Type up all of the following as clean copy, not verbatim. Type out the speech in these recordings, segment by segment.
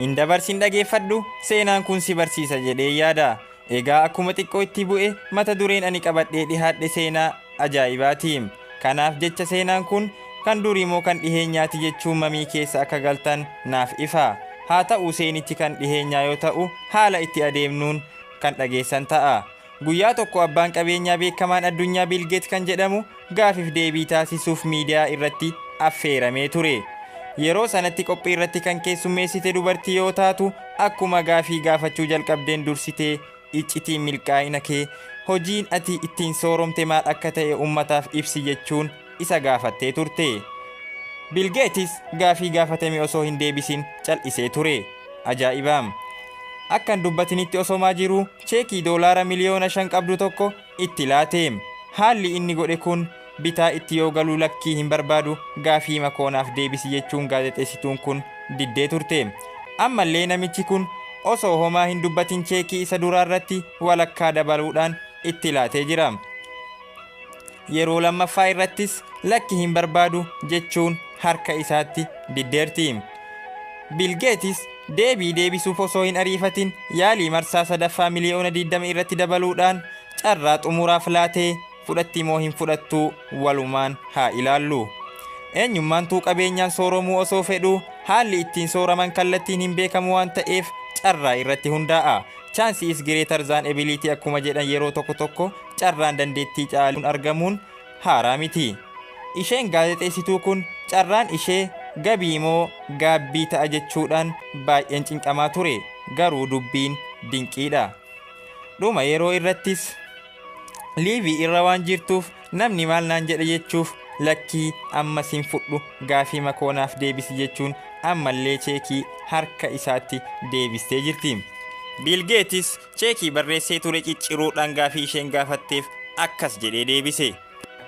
Hin dabarsin dhageeffadhu, seenaan kun si barsiisa jedhee yaada. Egaa akkuma xiqqoo itti bu'e, mata dureen ani qabadhee dhihaadhe seenaa ajaa'ibaati. Kanaaf jecha seenaan kun kan durii moo kan dhiheenyaati jechuun mamii keessa akka galtan naaf ifa. Haa ta'u, seenichi kan dhiheenyaa yoo ta'u, haala itti adeemnuun kan dhageessan ta'a. Guyyaa tokko abbaan qabeenyaa beekamaan addunyaa Bill Gates kan jedhamu gaafiif deebii taasisuuf miidiyaa irratti affeeramee ture. Yeroo sanatti qophii irratti kan keessummeessite dubartii yoo taatu, akkuma gaafii gaafachuu jalqabdeen dursitee "Iccitiin milkaa'ina kee, hojiin ati ittiin sooromte maal akka ta'e ummataaf ibsi" jechuun isa gaafattee turte. Bill Gates gaafii gaafatame osoo hin deebisin cal'isee ture. Ajaa'ibaam! Akkan dubbatinitti osomaa jiru cheekii doolaara miliyoona 5 qabdu tokko itti laate. Haalli inni godhe kun bitaa itti yoo galuu, "Lakkii, hin barbaadu, gaafii makoonaaf deebisi" jechuun gaazexeessituun kun diddee turte. Ammallee namichi kun osoo homaa hin dubbatin cheekii isa duraarratti walakkaa dabaluudhaan itti laatee jira. Yeroo lammaffaa irrattis "Lakki, hin barbaadu" jechuun harka isaatti diddeerti. Bill Gates deebii deebisuuf osoo hin ariifatin yaalii marsaa sadaffaa miliyoona 20 irratti dabaluudhaan carraa xumuraaf laatee, fudhatti moo hin fudhattuu walumaan haa ilaallu. Eenyummaantuu qabeenyaan sooromuu osoo fedhuu, haalli ittiin sooraman kallattiin hin beekamu waan ta'eef carraa irratti hundaa'a. "Chance is greater than ability" akkuma jedhan, yeroo tokko tokko carraan dandeettii caaluun argamuun haaraa miti. Isheen gaazexeessituu kun carraan ishee gabii moo gaabbii ta'a jechuudhaan baay'een cinqamaa ture. Garuu dubbiin dinqiidha. Dhuma yeroo irrattis liivii irra waan jirtuuf namni maal naan jedhe jechuuf, "Lakkii, ammas hin fudhu, gaafii makoonaaf deebisi" jechuun ammallee cheekii harka isaatti deebistee jirti. Bill Gates cheekii barreessee ture cicciruudhaan gaafii isheen gaafatteef akkas jedhee deebise.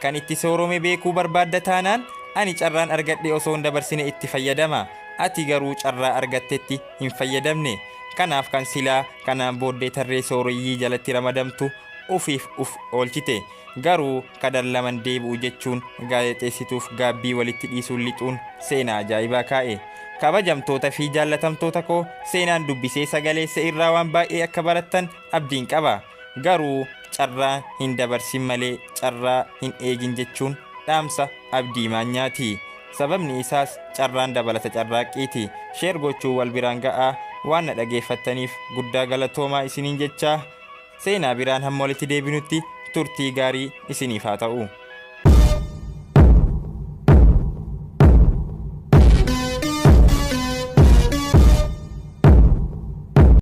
"Kan itti soorome beekuu barbaadda taanaan, ani carraan argadhe osoo hin dabarsine itti fayyadama. Ati garuu carraa argattetti hin fayyadamne. Kanaaf kan silaa kanaan booddee tarree sooreyyii jalatti ramadamtu ufiif uf oolchite. Garuu kadan laman deebi'u" jechuun gaazexeessituuf gaabbii walitti dhiisuun lixuun seenaa ajaa'ibaa kaa'e. Kabajamtoota fi jaallatamtoota koo, seenaan dubbisee sagaleessa irraa waan baay'ee akka barattan abdiin qaba. Garuu carraa hin dabarsin malee carraa hin eegin jechuun dhaamsa abdii maanyaati. Sababni isaas carraan dabalata carraaqqiiti. Share gochuu wal biraan ga'aa. Waan na dhageeffattaniif guddaa galatoomaa isiniin jechaa, seenaa biraan hamma walitti deebinutti turtii gaarii isiniif haa ta'u.